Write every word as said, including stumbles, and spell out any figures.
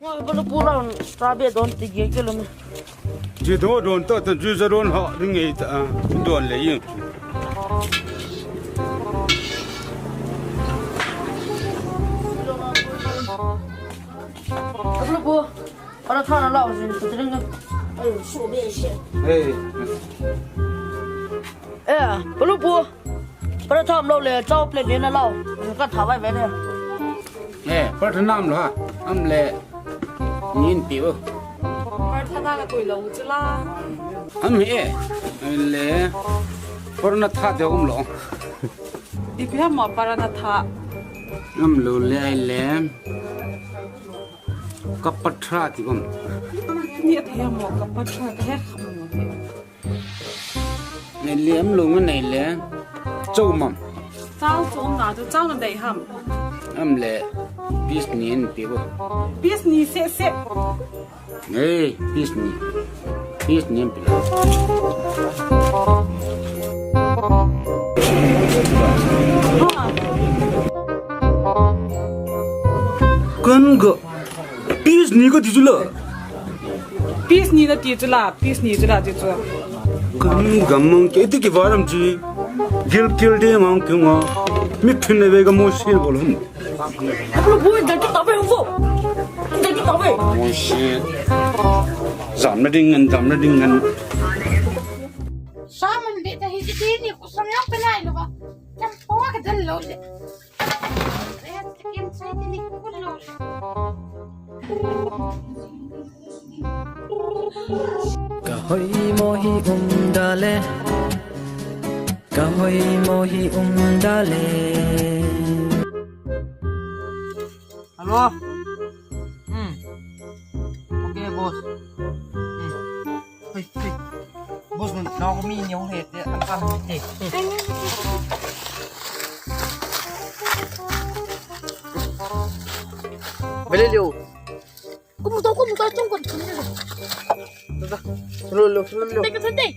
Balu pu la, cha be don ti ge ke lo me. Ji do don ta, ta ju ja don ha, ring ei ta, don le yin. Balu pu, para tha na la, jin ta ring. Ai, su be she. Hey. Eh, balu pu. Para tham lo le, chau plate le na lo. Ka tha vai ve le. Eh, para tham lo ha. Am le. Nin pi o. Para tha na ka koi lo chu la. Am he. Le. Para na tha de um lo. Ipi ham mo para na tha. Am lo le ai le. Ka pa tha ti bom. Ni a the mo ka pa tha ka he kham mo. Nei le am lo nga nei le. Chau mam. Chau chu um na chu chau na dei ham. Am le. Piece ni en pi bo. Piece ni se se. Ei, piece ni. Piece ni en pi. Kan ga. Piece ni ka ti chu la. Piece ni na ti chu la, piece ni chu la ti chu. Kan gam mang ke ti ki varam chi. Gil gil de mang ke nga. Mi phin ne ve ga mo si bol hum. Abu bu da ki ta ve vo. Da ki ta ve. Mo si. Jam na ding ngan, jam na ding ngan. Saman be ta hi ti ni ku sam yang pe nai lo ba. Tam po ka dal lo le. Kahoi mo hi um dale. Kahoi mo hi um dale. Hello. Hmm. Okay, boss. Hmm. Hey, hey. Boss, nun, na ko mi ni hong he te, ang kam te. Bele liu. Kum to, kum to, chung kun. Da, da. Lo, lo, lo, lo. Te ka te.